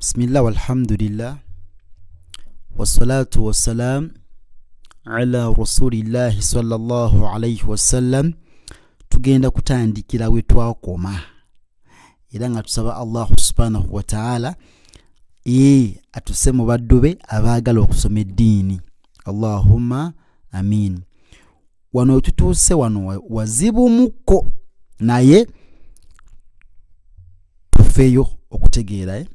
Bismillah walhamdulillah wassalatu wassalam ala rasulillahi sallallahu alayhi wasallam. Tugenda kutandikira we twakoma era nga tusaba Allah subhanahu wa ta'ala atuse mu baddu be abaagala okusoma eddiini. Allahumma amin. Wano tutuuse wano wazibu mukko, naye tufeeyo okutegeera.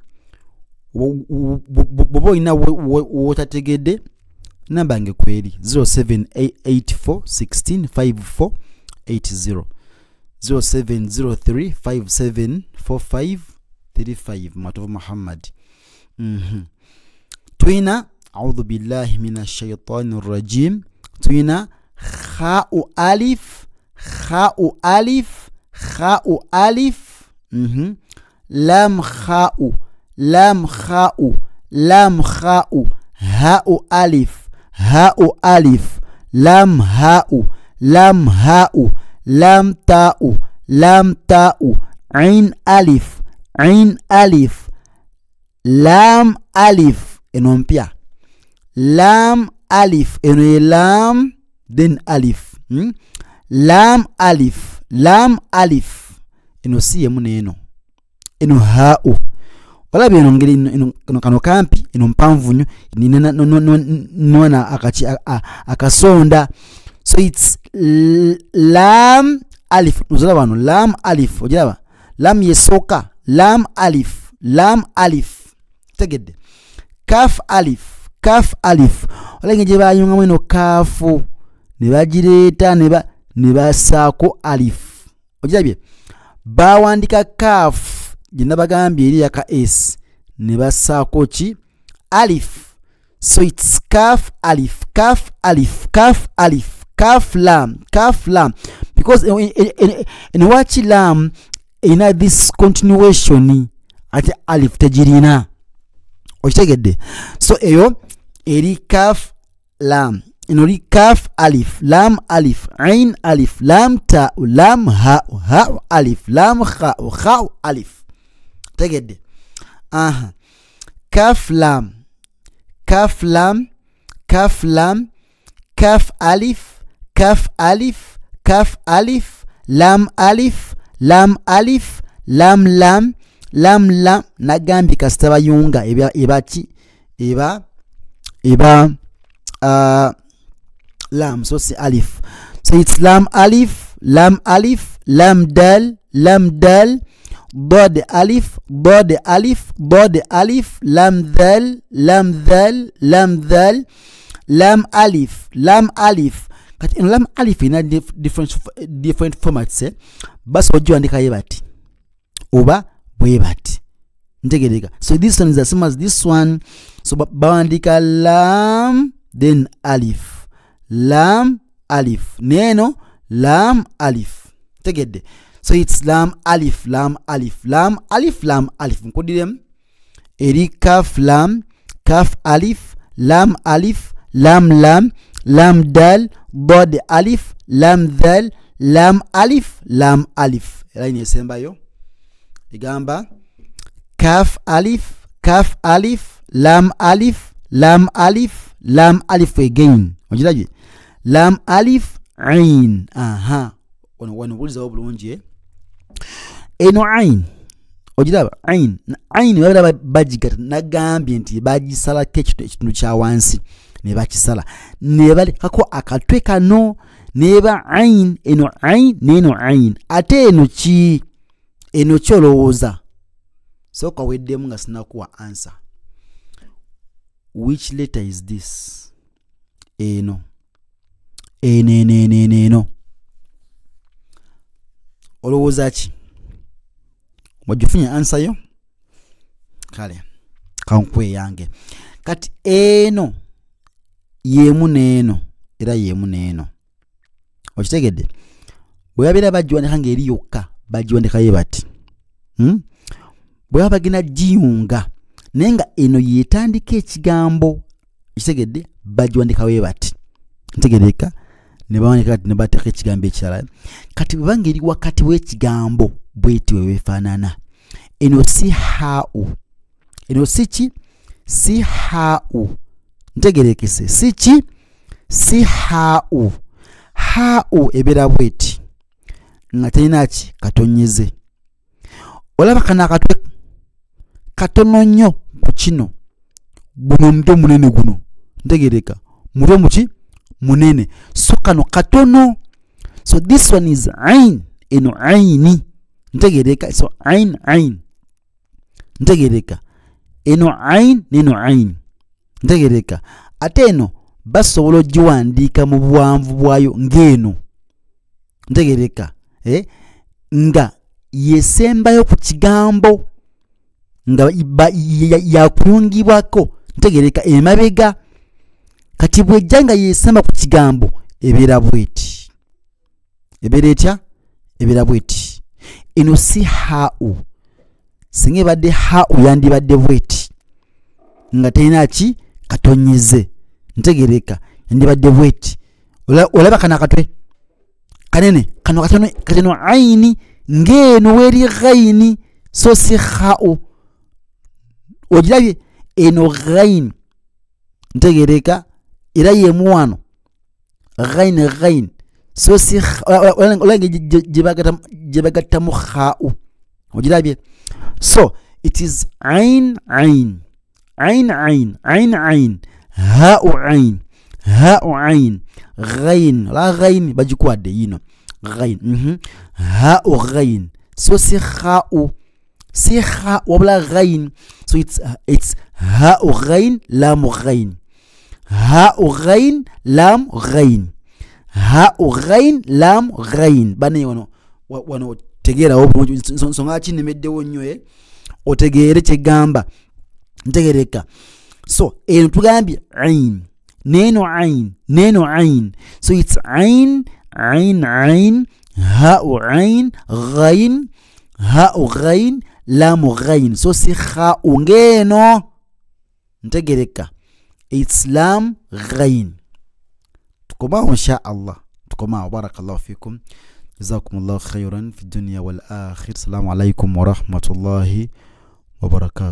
Bw'oba olina w'otategedde, namba yange kweri 0784 16 5480 0703 5745 35. Matovu Muhammad. Twina a'udhu billahi minash shaitani rajim. Twina kha'u alif kha'u alif kha'u alif lam kha'u lam kha'u lam kha'u ha'u alif ha'u alif lam ha'u lam ha'u lam ta'u lam ta'u ain alif ain alif lam alif. Eno mpya lam alif, eno ye lam then alif. Lam alif lam alif, eno si yemu neno eno ha'u. Olabye eno ngeri eno kano kampi eno mpanvu nnyo nina nona akachi akasonda. So it's lam alif. Uzalaba wano lam alif, ojiraba lam yesoka lam alif lam alif, tegedde kaf alif kaf alif. Olenge gye bayungamu eno kafu ne bagireeta ne basaako alif. Ojirabye bawandika kaf gye nabagambye eri yaka s ne basaako ki alif. So it's kaf alif kaf alif kaf alif kaf lam kaf lam, because in wachi lam ina this continuation ate alif tegirina. Okitegedde? So eyo eri kaf lam, eno eri kaf alif lam alif ain alif lam ta lam ha ha alif lam kha kha alif. Tegedde? Aha. Kaf lam kaf lam kaf lam kaf alif kaf alif kaf alif lam alif lam alif lam lam lam lam. Nagambye kasita bayunga eba ki eba eba lam, so si alif. So it's lam alif lam alif lam dal lam dal ضاد alif ضاد alif ضاد alif lam dhal lam dhal lam dhal lam alif lam alif. Kati eno lam alif ina different formats. Basi ogiwandika ye bati oba bwe bati, ntegereka. So this one is the same as this one. So bawandika lam then alif lam alif neno lam alif, tegedde. So it's lam alif lam alif lam alif lam alif. Nkudiremu eri kaf lam kaf alif lam alif lam lam lam dal dad alif lam dhal lam alif lam alif. Line esembayo egamba kaf alif kaf alif lam alif lam alif lam alif again. Ogirabye lam alif ain. Aha, wano bulizawo bulungi. Eno ain ogiraba ain ain babira bagigata. Nagambye nti bagisalako ekitundu kya wansi ne bakisala ne balekako akatwe kano neba ain. Eno ain neno ain, ate eno ki eno kyolowooza. Sooka weddemu nga sinakuwa answer. Which letter is this? Eno eno eno eno eno olowooza ki? Wagifunye answer yo? Kale kankuwe yange. Kati eno yemu neeno era yemu neeno. Okitegedde? Bwe babeera bagiwandika ng'eri yokka bagiwandika ye bati. Bwe baba bagenda giyunga naye nga eno yeetandika ekigambo, okitegedde, bagiwandika we bati. Ntegereka ne bawandika ne bateeka ekigambo ekirala. Kati bwe banga eri wakati w'ekigambo bweti we weefaanana. Eno si ha'u, Eno si ki? Si hau. Ntegerekese. Si ki? Si hau. Hau ebeera bweti nga terina ki? Katonyeze. Olaba kano akatwe katono nnyo ku kino. Guno mutwe munene guno. Ntegereka. Mutwe muki? Munene. So kano katono. So this one is ain. Eno aini. Ntegereka. So ain ain. Ntegereka. Eno ain neno ain. Ntegereka. Ate eno basobola ogiwandiika mu buwanvu bwayo ng'eno. Ntegereka. Nga yesembayo ku kigambo nga yakuyungibwako. Ntegereka emabega. Kati bw'ejja nga yesemba ku kigambo ebeera bweti. Ebeera etya? Ebeera bweti. Eno si hau. Singa ebadde hau yandibadde bweti nga terina ki? Katonyeze. Ntegereka. Yandibadde bweti. Olaba kano akatwe kanene, kano katono, katono aini ng'eno weri ghaini, so si hau. Ogirabye eno ghaini. Ntegereka era yemu wano ghaini ghaini, so si olaba gye bagattamu hau. Ogirabye. So it is ain ain ain ain ain ain hau ain hau ain ghain. La ghain bagikwadde yino ghain. Hau ghain, so si hau, si ha wabula ghain. So it's hau ghain lam ghain, hau ghain lam ghain, hau ghain lam ghain. Bane wano wano tegeerawo bulungi nsonga ki nemeddewo nnyo otegeere kyegamba. Ntegereka. So eno tugambye ain neno ain neno ain. So it's ain ain ain hau ain ghain hau ghain lamu ghain. So si khau ngeno. Ntegereka. It's lam ghain. Tukomaawo insha Allah. Tukomaawo. Barakallahu fikum. Jazakumullahu khairan fi dunya wal akhir. Assalamu alaikum wa rahmatullahi wa barakatuh.